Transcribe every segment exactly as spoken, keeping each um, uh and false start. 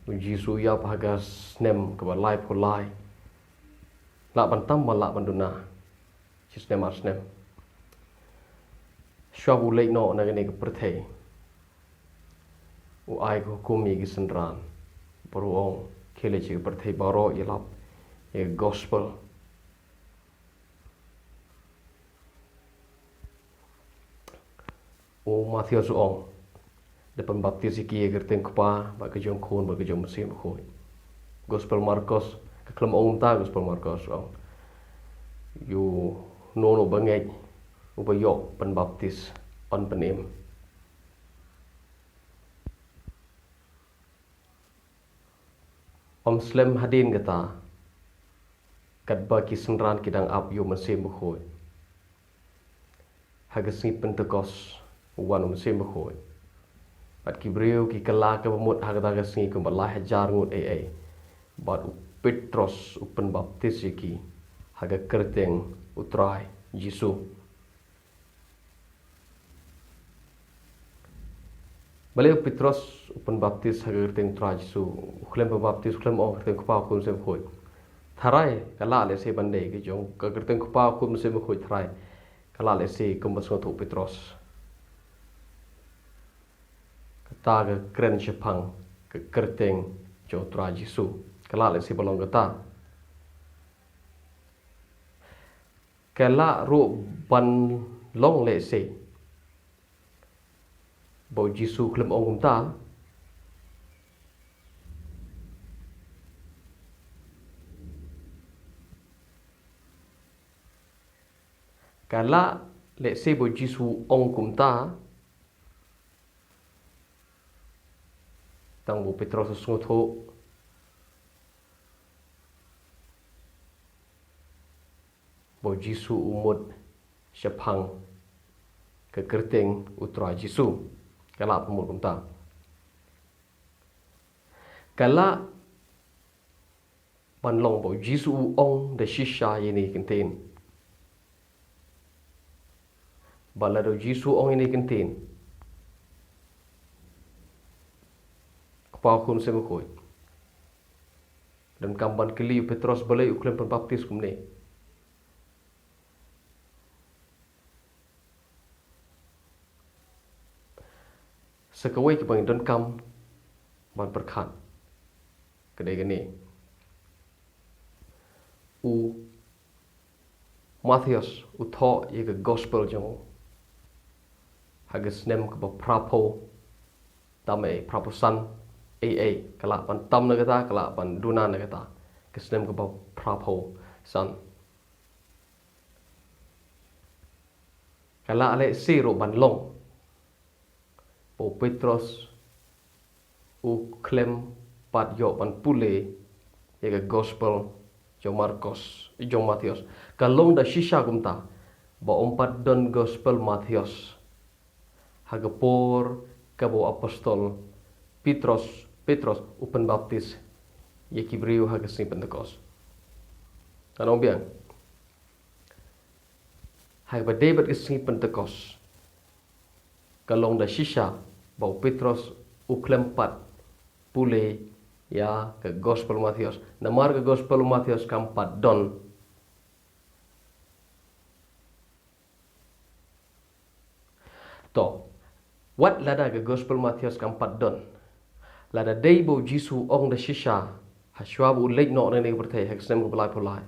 U Jisu u ïap ha ka snem kaba laiphew lai. Lah ban tam bad lah ban duna. Shi snem ar snem. Shuwa ba u leit noh na kane ka pyrthei, u ai ka hukum ïa ki synran. Bad u ong, khie leit sha ka pyrthei baroh, ïalap ïa ka gospel. U Mathaios u ong, da pynbaptis ïa ki ha ka kyrteng u Kpa, bad ka jong u Khun, bad ka jong u Mynsiem Bakhuid. Gospel Markos, ka khlem ong kumta, Gospel Markos u ong, ïa uno uno uba ngeit, uba ïoh pynbaptis, yn pynim. Ym slem hadien kata, katba ki synran ki dang ap ïa u Mynsiem Bakhuid, ha ka sngi Pentekost u wan u Mynsiem Bakhuid. Bad ki briew ki kylla kaba mut ha kata ka sngi kumba lai hajar ngut ei ei. Bad u Petros u pynbaptis ïa ki ha ka kyrteng u Trai Jisu. Balei u Petros u pynbaptis ha ka kyrteng u Trai Jisu? U khlem pynbaptis, u khlem ong ha ka kyrteng u Kpa, u Khun, u Mynsiem Bakhuid. Tharai ka lah lehse ban dei ka jong ka kyrteng u Kpa, u Khun, u Mynsiem Bakhuid, tharai ka lah lehse kumba sngewthuh u Petros, kata ka kren shaphang ka kyrteng jong u Trai Jisu. Ka lah lehse ban long kata. Ka lah ruh ban long lehse ba u Jisu u khlem ong kumta. Ka lah lehse ba u Jisu u ong kumta, tang ba u Petros u sngewthuh ba u Jisu u mut shaphang ka kyrteng u Trai Jisu. Ka lah ban mut kumta. Ka lah ban long ba u Jisu u ong da shisha ïa kine ki kyntien. Bad lada u Jisu u ong ïa kine ki kyntien, u Kpa, u Khun, u Mynsiem Bakhuid, donkam ban kylli u Petros balei u khlem pynbaptis kumne. Sa kawei kaba ngi donkam ban pyrkhat ka dei kane. U Mathaios u thoh ïa ka gospel jong u ha ka snem kaba phraphew, tam ei, phraphew san ei ei, ka lah ban tam na kata, ka lah ban duna na kata, ka snem kaba phraphew san. Ka lah lehse ruh ban long ba u Petros u khlem pat ïoh ban pule ïa ka gospel jong Markos, jong Mathaios. Ka long da shisha kumta ba um pat don gospel Mathaios ha ka por kaba u apostol Petros, Petros u pynbaptis ïa ki briew ha ka sngi Pentekost. Ngan ong biang. Ha kaba dei bad ka sngi Pentekost, ka long da shisha ba u Petros u khlem pat pule ïa ka gospel Mathaios. Namar ka gospel Mathaios kam pat don. To, wat lada ka gospel Mathaios kam pat don, lada dei ba u Jisu u ong da shisha, ha shuwa ba u leit noh na kane ka pyrthei ha ka snem kaba laiphew lai,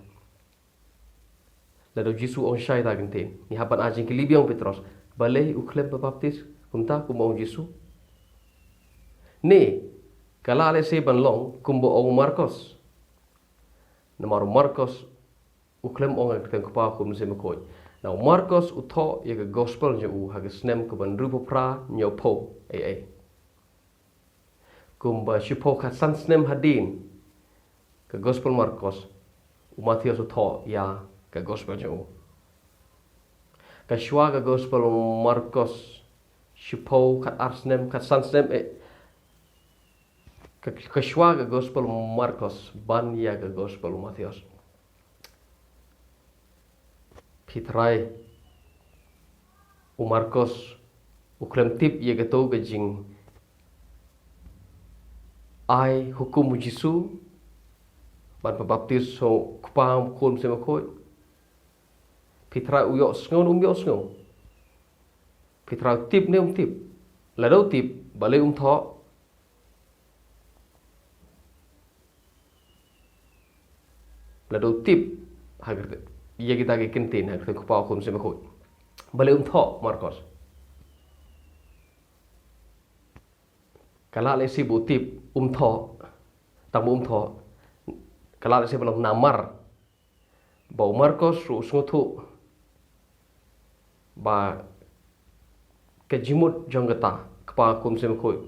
lada u Jisu u ong shai ta ka ktien, ngi hap ban ai jingkylli biang u Petros, balei u khlem pynbaptis kumta kumba ong u Jisu? Ne ka lah lehse ban long kumba ong u Markos. Namar u Markos u khlem ong ha ka kyrteng u Kpa, u Khun, u Mynsiem Bakhuid. Na u Markos u thoh ïa ka gospel jong u ha ka snem kaba hynriewphew phra, hynñiewphew ei ei. Kumba shiphew khatsan snem hadien ka gospel Markos, u Mathaios u thoh ïa ka gospel jong u. Ka shuwa ka gospel Markos, shiphew khatar snem, khatsan snem, eh, ka, ka shuwa ka gospel Markos ban ïa ka gospel Mathaios. Phi tharai u Markos u khlem tip ïa kato ka jing, ai hukum u Jisu ban pynbaptis ha u Kpa, u Khun, Mynsiem Bakhuid. Phi trai u ïohsngew ne um ïohsngew? Phi trai u tip ne um tip? Lada u tip, balei um thoh? Lada u tip, ha kyrteng, ïa kita ki kyntien, ha kyrteng u Kpa, u Khun, Mynsiem Bakhuid, balei um thoh Markos? Ka lah lehse ba u tip, um thoh, tang ba um thoh. Ka lah lehse ba long namar ba u Markos ruh u sngewthuh ba ka jingmut jong kata, Kpa, Khun, Mynsiem Bakhuid,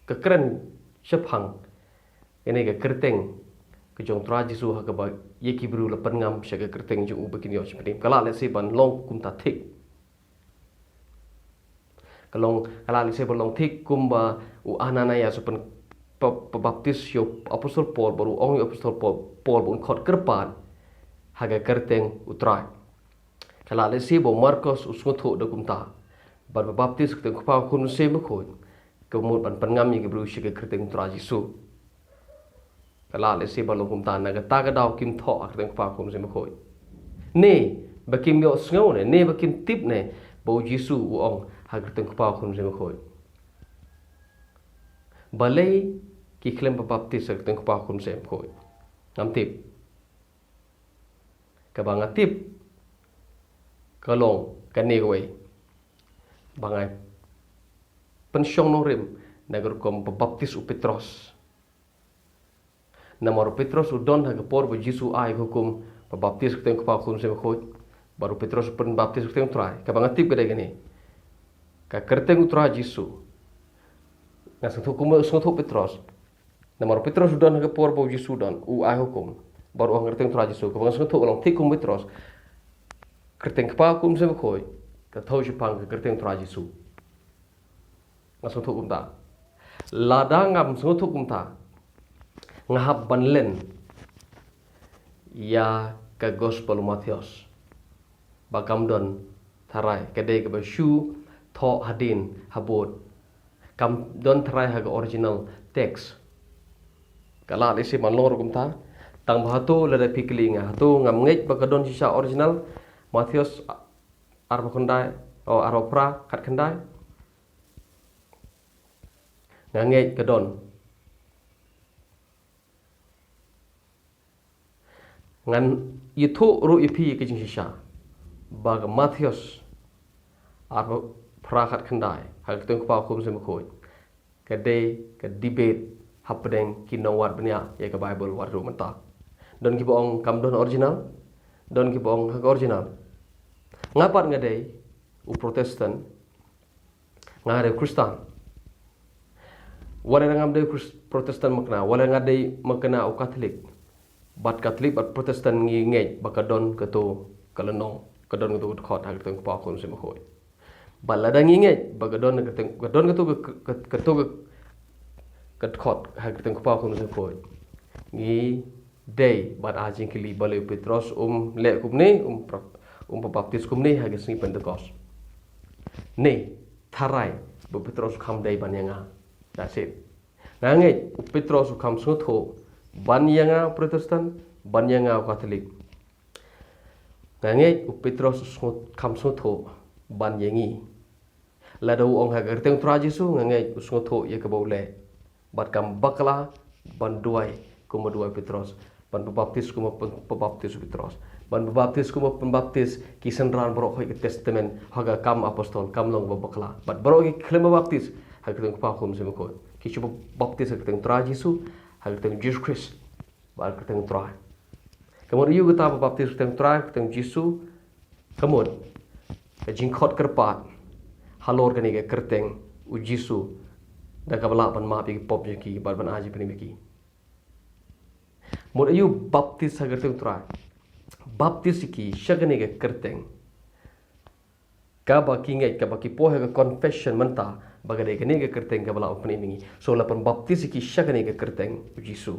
ka kren shaphang kane ka kyrteng ka jong u Trai Jisu, ha kaba ïa ki briew la pynngam sha ka kyrteng jong u ba kin ïoh jingpynim. Ka lah lehse ban long kumta thik. Ka long, ka lah lehse ban long thik kumba u Ananias u pyn, pa, pynbaptis ïa u Apostol Paul, bad u ong ïa u Apostol Paul, Paul ba un khot kyrpad ha ka kyrteng u Trai. Ka lah lehse ba u Markos u sngewthuh da kumta, ban pynbaptis ha ka kyrteng u Kpa, u Khun, Mynsiem Bakhuid, ka mut ban pynngam ïa ki briew sha ka kyrteng u Trai Jisu. Ka lah lehse ban long kumta, na kata ka daw kim thoh ha ka kyrteng u Kpa, u Khun, Mynsiem Bakhuid. Ne ba kim ïohsngew ne, ne ba kim tip ne ba u Jisu u ong ha ka kyrteng u Kpa, u Khun, Mynsiem Bakhuid. Balei ki khlem pynbaptis ha ka kyrteng u Kpa, u Khun, Mynsiem Bakhuid? Ngam tip. Kaba nga tip ka long kane kawei, ba nga pynshong nongrim na ka rukom ba baptis u Petros. Namar u Petros u don ha ka por ba u Jisu u ai ka hukum ba baptis ha ka kyrteng u Kpa, u Khun, Mynsiem Bakhuid, bad u Petros u pynbaptis ha ka kyrteng u Trai. Kaba nga tip ka dei kane, ka kyrteng u Trai Jisu, nga sngewthuh kumba u sngewthuh u Petros. Namar u Petros u don ha ka por ba u Jisu u don, u ai hukum, bad u ong ha ka kyrteng u Trai Jisu. Kaba nga sngewthuh ka long thik kum u Petros, kyrteng Kpa, Khun, Mynsiem Bakhuid ka thew shaphang ka kyrteng u Trai Jisu. Nga sngewthuh kumta. Lada ngam sngewthuh kumta, nga hap ban len ïa ka Gospel u Mathaios, ba kam don tharai, ka dei kaba shu thoh hadien habud, kam don tharai ha ka original text. Ka lah lehse ban long ruh kumta. Tang ba hato lada phi kylli nga, hato ngam ngeit ba ka don shisha original Mathaios arphew khyndai, oh, arphew phra khatkhyndai? Nga ngeit ka don. Ngan ïathuh ruh ïa phi ka jingshisha ba ka Mathaios arphew phra khatkhyndai ha ka kyrteng u Kpa, u Khun, u Mynsiem Bakhuid, ka dei ka debate hapdeng ki nongwad bniah ïa ka Baibl wat ruh mynta. Don kiba ong kam don original, don kiba ong ha ka original. Nga pat nga dei u Protestant, nga dei u Khristan. Wat lada ngam dei u Khris-, Protestant makna, wat lada nga dei makna u Katholik, bad Katholik bad Protestant ngi ngeit ba ka don kato ka lynnong, ka don kato ka dkhot ha ka kyrteng u Kpa, u Khun, u Mynsiem Bakhuid. Bad lada ngi ngeit ba ka don ka kyrteng, ka don kato ka, ka, kato ka, ka dkhot ha ka kyrteng u Kpa, u Khun, u Mynsiem Bakhuid, ngi dei ban ai jingkylli, balei u Petros um leh kumne, um pra-, um pynbaptis kumne ha ka sngi Pentekost? Ne tharai ba u Petros u kham dei ban ïa nga? That's it. Nga ngeit u Petros u kham sngewthuh ban ïa nga u Protestant, ban ïa nga u Katholik. Nga ngeit u Petros u sngew-, kham sngewthuh ban ïa ngi. Lada u ong ha ka kyrteng u Trai Jisu, nga ngeit u sngewthuh ïa kaba u leh, bad kam bakla ban duwai kumba duwai u Petros, ban pynbaptis kumba pyn-, pynbaptis u Petros, ban pynbaptis kumba pynbaptis ki synran baroh ha ka Testament, ha ka Kam Apostol. Kam long kaba bakla. Bad baroh ki khlem pynbaptis ha ka kyrteng u Kpa, u Khun, u Mynsiem Bakhuid, ki shu pynbaptis ha ka kyrteng u Trai Jisu, ha ka kyrteng u Jisu Khrist, bad ha ka kyrteng u Trai. Ka mut aïu kata ba baptis ha ka kyrteng u Trai, ha ka kyrteng u Jisu? Ka mut ka jingkhot kyrpad halor kane ka kyrteng u Jisu, da kaba lah ban map ïa ki pop jong ki bad ban ai jingpynim ïa ki. Mut aïu baptis ha ka kyrteng u Trai? Baptis ïa ki sha kane ka kyrteng kaba ki ngeit, kaba ki poi ha ka confession mynta, ba ka dei kane ka kyrteng kaba lah ban pynim ïa ngi. So la pynbaptis ïa ki sha kane ka kyrteng u Jisu.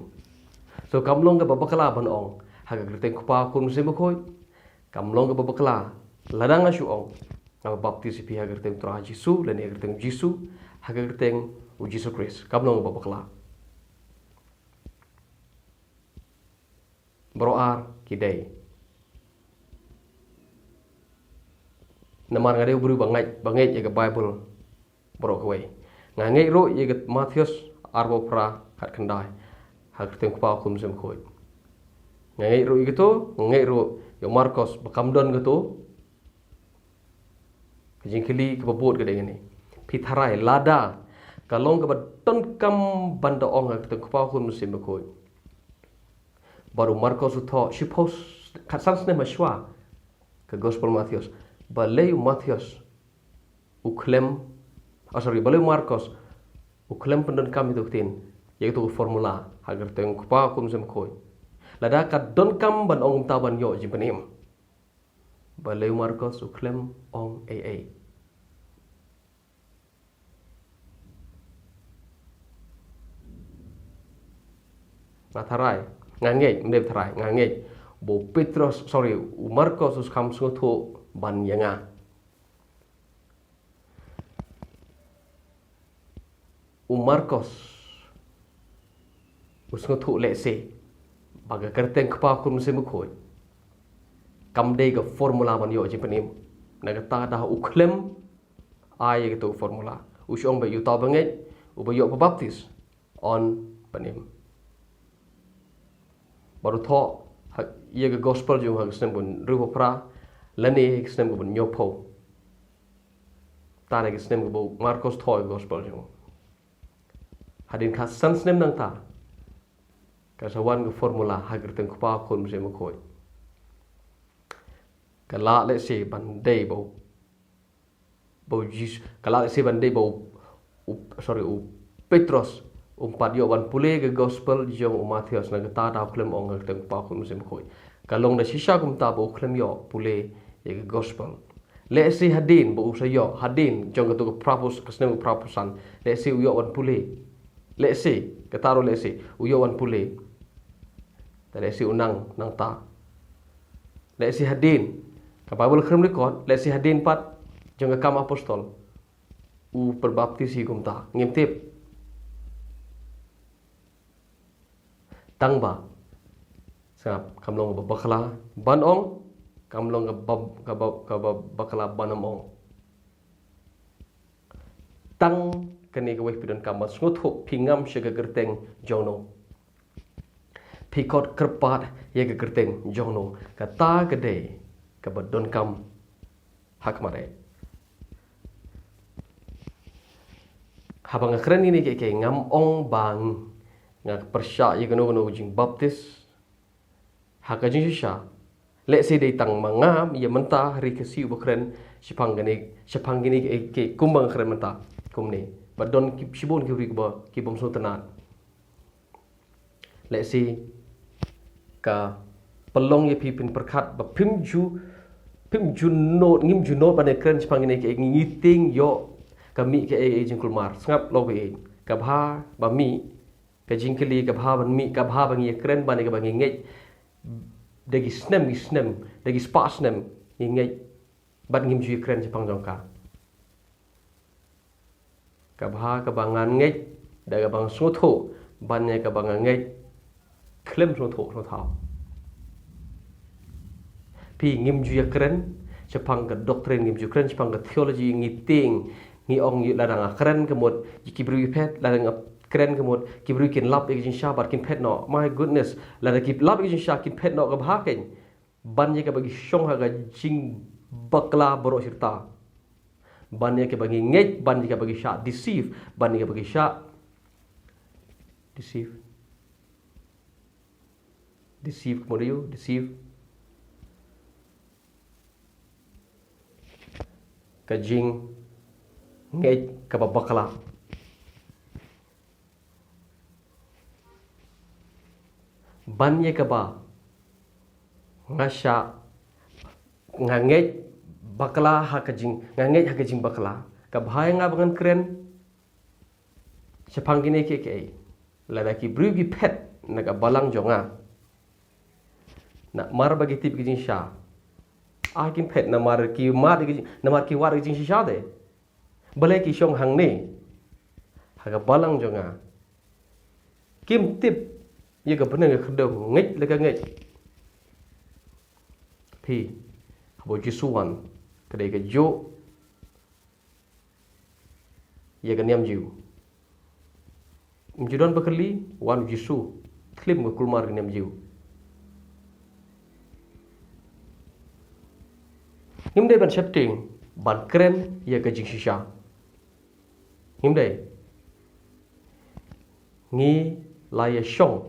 So kam long kaba bakla ban ong ha ka kyrteng u Kpa, u Khun, u Mynsiem Bakhuid. Kam long kaba bakla lada nga shu ong, nga baptis ïa phi ha ka kyrteng u Trai Jisu, lane ha ka kyrteng u Jisu, ha ka kyrteng u Jisu Khrist. Kam long kaba bakla. Baroh ar ki dei. Namar nga dei u briew ba ngeit, ba ngeit ïa ka Baibl baroh kawei. Nga ngeit ruh ïa ka Mathaios arphew phra khatkhyndai, ha ka kyrteng u Kpa, u Khun, u Mynsiem Bakhuid. Nga ngeit ruh ïa kato, nga ngeit ruh ïa u Markos ba kam don kato ka jingkylli. Kaba bud ka dei kane: phi tharai lada ka long kaba donkam ban da ong ha ka kyrteng u Kpa, u Khun, u Mynsiem Bakhuid, bad u Markos u thoh shiphew, khatsan snem ha shuwa ka Gospel Mathaios, balei u Mathaios u khlem, oh sorry, balei u Markos u khlem pyndonkam ïa kato ka ktien, ïa kato ka formula, ha ka kyrteng u Kpa, u Khun, u Mynsiem Bakhuid? Lada ka donkam ban ong kumta ban ïoh jingpynim, balei u Markos u khlem ong ei ei? Nga tharai, nga ngeit, ym dei tharai, nga ngeit ba u Petros, sorry, u Markos u kham sngewthuh ban ïa nga. U Markos u sngewthuh lehse ba ka kyrteng Kpa, Khun, Mynsiem Bakhuid kam dei ka formula ban ïoh jingpynim. Na kata ka daw u khlem ai ïa kato ka formula. U shu ong ba ïa uta uba ngeit, uba ïoh ba baptis, yn pynim. Bad u thoh ha, ïa ka Gospel jong u ha ka snem kaba hynriewphew phra, lane ha ka snem kaba hynñiewphew. Te ha ka snem kaba u Markos thoh ïa ka Gospel jong u, hadien khatsan snem nangta, ka sa wan ka formula ha ka kyrteng u Kpa, u Khun, u Mynsiem Bakhuid. Ka lah lehse ban dei ba u, ba u Jis-, ka lah lehse ban dei ba u, u, sorry, u Petros um pat ïoh ban pule ka Gospel jong u Mathaios, na kata ka daw u khlem ong ha ka kyrteng u Kpa, u Khun, u Mynsiem Bakhuid. Ka long da shisha kumta ba u khlem ïoh pule ïa ka Gospel. Lehse hadien ba u sa ïoh, hadien jong kato ka phraphew, ka snem ka phraphew san, lehse u ïoh ban pule. Lehse, kata ruh lehse, u ïoh ban pule. Te lehse u nang, nangta. Lehse hadien, ka Baibl khlem record, lehse hadien pat jong ka Kam Apostol u pynbaptis hi kumta, ngim tip. Tang ba, sngap, kam long kaba bakla ban ong, kam long kaba, kaba, kaba bakla ban ym ong. Tang kane kawei phi donkam ban sngewthuh, phi ngam sha ka kyrteng jong no, phi khot kyrpad ïa ka kyrteng jong no. Kata ka dei kaba donkam ha khmat eh. Haba nga kren ïa kine kiei kiei, ngam ong ba nga pyrshah ïa kano kano ka jingbaptis ha ka jingshisha. Lehse dei tang ma nga ïa mynta, ha ri Khasi, uba kren shaphang kine, shaphang kine kiei kiei kumba nga kren mynta kumne. Bad don ki, shibun ki briew kiba, ki bym sngewtynnad. Lehse ka pynlong ïa phi phin pyrkhat ba phim ju, phim ju nud, ngim ju nud ban ïa kren shaphang kine kiei, ngi tieng ïoh ka mih kaei kaei jingkulmar. Sngap, long kaei, ka bha ba mih ka jingkylli, ka bha ban mih, ka bha ba ngi ïa kren ban ïa kaba ngi ngeit da ki snem, ki snem, da ki spah snem ngi ngeit, bad ngim ju ïa kren shaphang jong ka. Ka bha kaba ngan ngeit da kaba nga sngewthuh ban ïa kaba nga ngeit khlem sngewthuh sngewthaw. Phi, ngim ju ïa kren shaphang ka doctrine, ngim ju kren shaphang ka theology, ngi tieng, ngi ong, lada nga kren ka mut ki briew ki phet, lada nga kren ka mut ki briew kin lap ïa ka jingshisha bad kin phet noh. My goodness, lada ki lap ïa ka jingshisha kin phet noh, ka bha keiñ. Ban ïa kaba ngi shong ha ka jingbakla baroh shirta. Ban ïa kaba ngi ngeit, ban ïa kaba ngi shah deceive, ban ïa kaba ngi shah deceive. Deceive, kumno do you deceive? Ka jingngeit kaba bakla. Ban ïa kaba nga shah, nga ngeit bakla ha ka jing, nga ngeit ha ka jingbakla. Ka bha ïa nga ba ngan kren shaphang kine kiei kiei. Lada ki briew ki phet na ka balang jong nga, namar ba ki tip ka jingshisha, ah, kin phet namar ki mad ïa ka jing, namar ki wad ïa ka jingshisha de. Balei ki shong hangne ha ka balang jong nga? Kim tip ïa ka bneng ka khyndew, ngeit la ka ngeit. Hi, haba u Jisu wan, ka dei ka juh ïa ka niam Jiw. Ym ju don ba kylli, wan u Jisu, khlem ka kulmar ka niam Jiw. Ngim dei ban sheptieng ban kren ïa ka jingshisha. Ngim dei. Ngi la ïa shong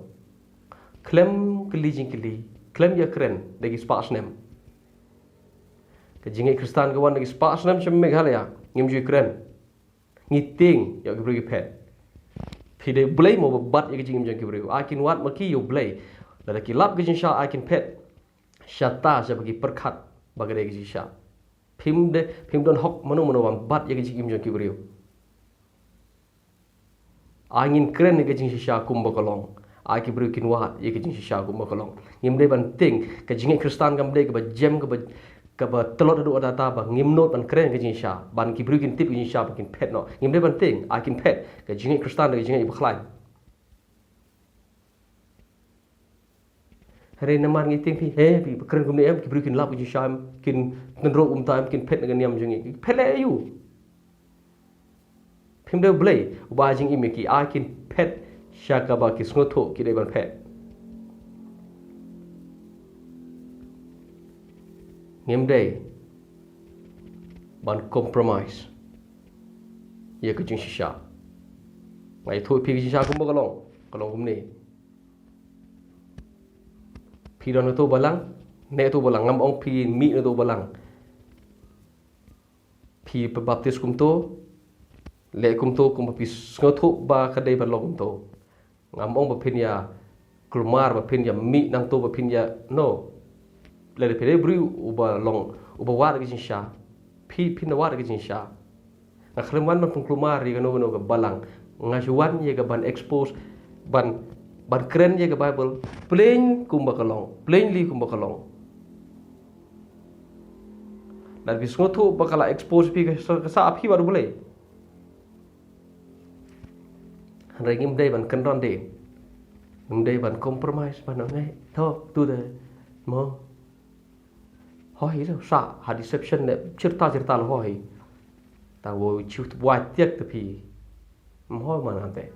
khlem kylli jingkylli, khlem ïa kren da ki spah snem. Ka jingngeit Khristan ka wan da ki spah snem sha Meghalaya, ngim ju kren. Ngi tieng ïa ki briew ki phet. Phi dei Blei mo ba bat ïa ka jingim jong ki briew? Ai kin wad ma ki ïa u Blei. Lada ki lap ka jingshisha ai kin phet. Shata shaba ki pyrkhat ba ka dei ka jingshisha. Phim de, phim don hok mano mano ban bat ïa ka jingim jong ki briew. Ai ngin kren ïa ka jingshisha kumba ka long. Ai ki briew kin wad ïa ka jingshisha kumba ka long. Ngim dei ban tieng, ka jingngeit Khristan kam dei kaba jem, kaba, kaba tlot haduh katta katta ba ngim nud ban kren ïa ka jingshisha. Ban ki briew kin tip ka jingshisha ba kin phet noh. Ngim dei ban tieng, ai kin phet. Ka jingngeit Khristan dei ka jingngeit bakhlaiñ. Hynrei namar ngi tieng phi, he, phi kren kumne em, ki briew kin lap ka jingshisha em, kin tynruh kumta em, kin phet na ka niam jong ngi. Phet leh aïu? Phim dei Blei uba ai jingim ïa ki, ai kin phet sha kaba ki sngewthuh ki dei ban phet. Ngim dei ban compromise ïa ka jingshisha. Nga ïathuh ïa phi ka jingshisha kumba ka long, ka long kumne. Phi don na uto u balang, ne uto u balang, ngam ong phi mih na uto u balang. Phi pynbaptis kumto, leh kumto, kumba phi sngewthuh ba ka dei ban long kumto. Ngam ong ba phin ïa kulmar, ba phin ïa mih nangto, ba phin ïa, no. Lada phi dei briew uba long, uba wad ka jingshisha, phi, phin da wad ka jingshisha. Nga khlem wan ban pynkulmar ïa kano kano ka balang. Nga shu wan ïa ka ban expose, ban, ban kren ïa ka Baibl plain kumba ka long, plainly kumba ka long. Lada phi sngewthuh ba ka la expose phi, ka sa, ka sa phi wad u Blei. Hynrei ngim dei ban kynran de. Ngim dei ban compromise ban ong, eh, to, tu de, mo. Hoi, sa ha deception ne, chirta chirta la hoi. Ta wo chu wa tiak te phi. Mo man ante.